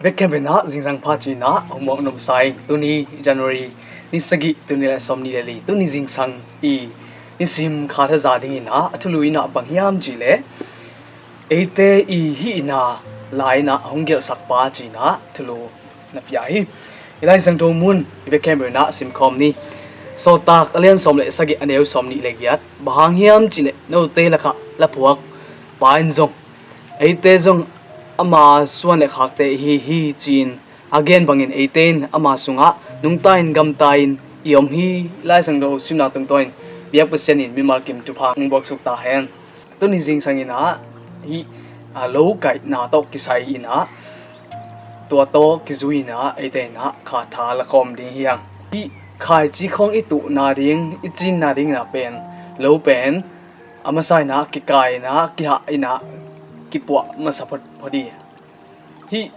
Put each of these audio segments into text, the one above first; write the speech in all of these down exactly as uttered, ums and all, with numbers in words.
Bek khempeuh in ah zingsang pha ci-in ah hong muak nuam sa ing. Tuni January ni sagih, tuni le sawmnih le li, tuni zingsang i nisim kha thaza dingin ah a thulu in ah bang hiam cih leh eite i hihna lai in ah hong gelhsak pa ci-in ah thulu na pia hi. I Lai Siangtho mun i bek khempeuh in ah simkhawm ni. Sawltak a lian sawm le sagih, a neu sawmnih le giat. Bang hang hiam cih leh note lakah laphuak pa in zong eite zong ama suan le khakte i hi hi ci-in a gen bangin eite in ama sungah nungta in gamta in i om hi. Lai Siangtho simna tungtawnin biak Pasian in mimal kim thupha hong buaksuk ta hen. Tuni zingsang in ah hih, a, lo kaihna tawh kisai in ah tua tawh kizui in ah eite in ah kha tha la khawm ding hi hang. Hih khaici khawng i tuhna ding, i cinna ding in ah pen lo pen a masa in ah kikai in ah kihah in ah kipuah masa phot phot hi. Hih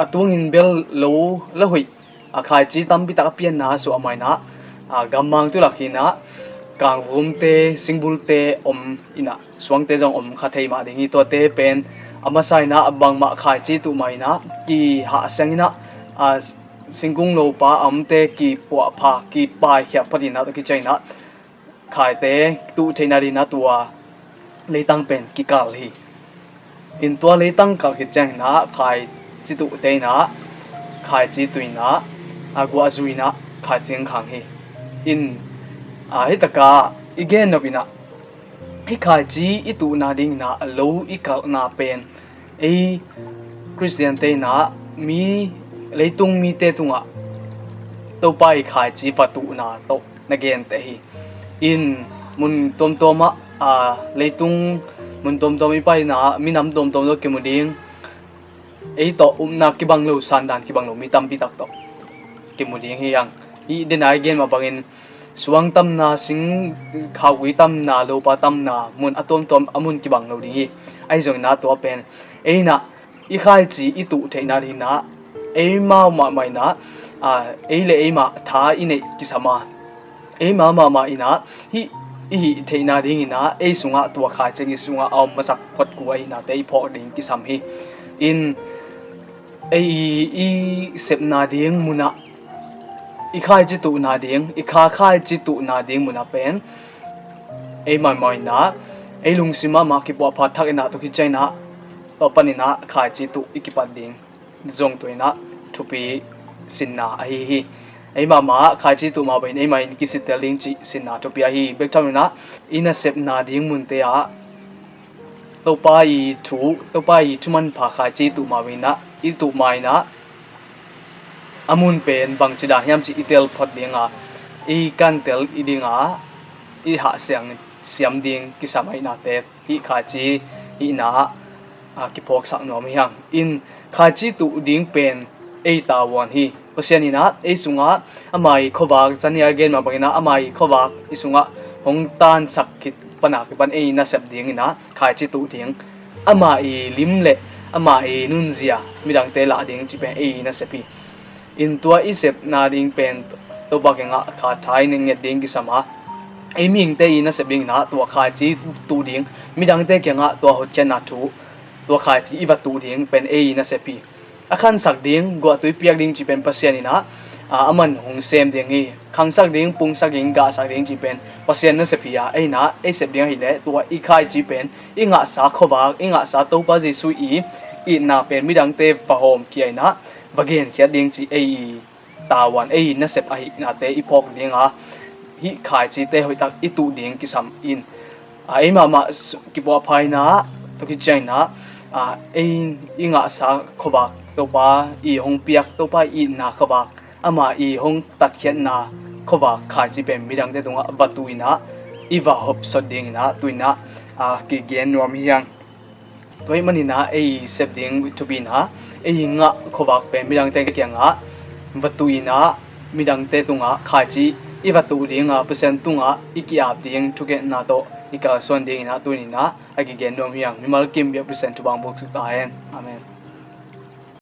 a tungin bel lo la hoih, a, khaici tampi tak a pianna suah mah in ah, a, gammang tulak hi in ah kangvumte, singbulte om in ah suangte zong om kha thei mah ding hi. Tuate pen a masa in ah bangmah khaici tuh mah in ah kihah siang in ah, a, singkung lopa a omte kipuahpha, kipaikhiat phot in ah tua kiciang in ah khaite tuh theihna ding in ah tua leitang pen kikal hi. In tua leitang kal khit ciangin ah khaici tuhte in ah khaici tuh in ah a guah zui in ah khaici khang hi. In, a, hih takah i gen nop in ah hih khaici i tuhna ding in ah lo i kalhna pen ei Khristiante in ah mi, leitung mite tungah Topa i khaici va tuhna tawh na genteh hi. In mun tuamtuam ah, a, leitung mun tuamtuam i pai in ah minam tuamtuam tawh kimu ding, ei tawh upna kibang lo, sandan kibang lo mi tampi tak tawh kimu ding hi hang. Hih den a i gen mah bangin suang tamna, sing khaukui tamna, lopa tamna, mun a tuamtuam a mun kibang lo ding hi. Ahi zongin ah tua pen ei in ah i khaici i tuh theihna ding in ah eimau mahmah in ah, a, ei le eimah tha i neih kisam a, eimau mahmah in ah hih i hih theihna ding in ah ei sungah tua khaici i sungah a om masak phot kul ahihnate i phawk ding kisam hi. In ei i, i sepna ding mun ah, i khaici tuhna ding, i kha khaici tuhna ding mun ah pen ei maimai in ah ei lungsim mahmah kipuahpha thak in ah tua kiciang in ah tua pan in ah khaici tuh i kipat ding zong tua in ah thupi sinna ahi hi. Ei mahmah khaici tuh mah bangin ei mah in kisittel ding cih sinna thupi ahi hi. Bek tham in ah i nasepna ding munte ah Topa i thu, Topa i thu manpha khaici tuh mah bangin ah i tuh mah in ah a mun pen bangci dan hiam cih i tel phot ding a, i kantel i ding a, i hahsiang siam ding kisam ahihnate hih khaici hihna ah, a, kiphawksak nuam hi hang. In khaici tuh ding pen ei tavuan hi. Pasian in ah ei sungah ama i khuavak, zani a gen mah bangin ah ama i khuavak i sungah hong tansak khit pan a kipan ei nasep ding in ah khaici tuh ding, ama i lim le ama i nunzia midangte lah ding cih pen ei nasep hi. In tua i sepna ding pen Topa kiangah kha tha i nget ding kisam a, ei mihingte i nasep ding in ah tua khaici tuh ding, midangte kiangah tua hotkhiatna thu, tua khaici i va tuh ding pen ei nasep hi. A khansak ding, guahtui piak ding cih pen Pasian in ah, a, aman hong sem ding hi. Khangsak ding, pungsak ding, gahsak ding cih pen Pasian nasep hi a, ei in ah ei sep ding ahih leh tua i khaici pen i ngahsa khuavak, i ngahsa Topa Jesuh i itna pen midangte va hawmkhia in ah va genkhiat ding cih ei i tavuan, ei nasep ahihnate i phawk ding a, hih khaicite hoihtak i tuh ding kisam in, a, ei mahmah kipuahpha in ah tua kiciang in ah, a, ei i ngahsa khuavak, Topa i hong piak, Topa i itna khuavak, ama i hong tatkhiatna khuavak khaici pen midangte tungah va tuh in ah i va hopsot ding in ah tu in ah, a, kigen nuam hi hang. Tua ahih manin ah ei sep ding thupi in ah ei ngah khuavak pen midangte kiangah va tuh in ah midangte tungah khaici i va tuh ding a, Pasian tungah i ki-ap ding thungetna tawh i kalsuan ding in ah tu in ah a kigen nuam hi hang. Mimal kim biak Pasian thupha hong buaksuk ta hen. Amen.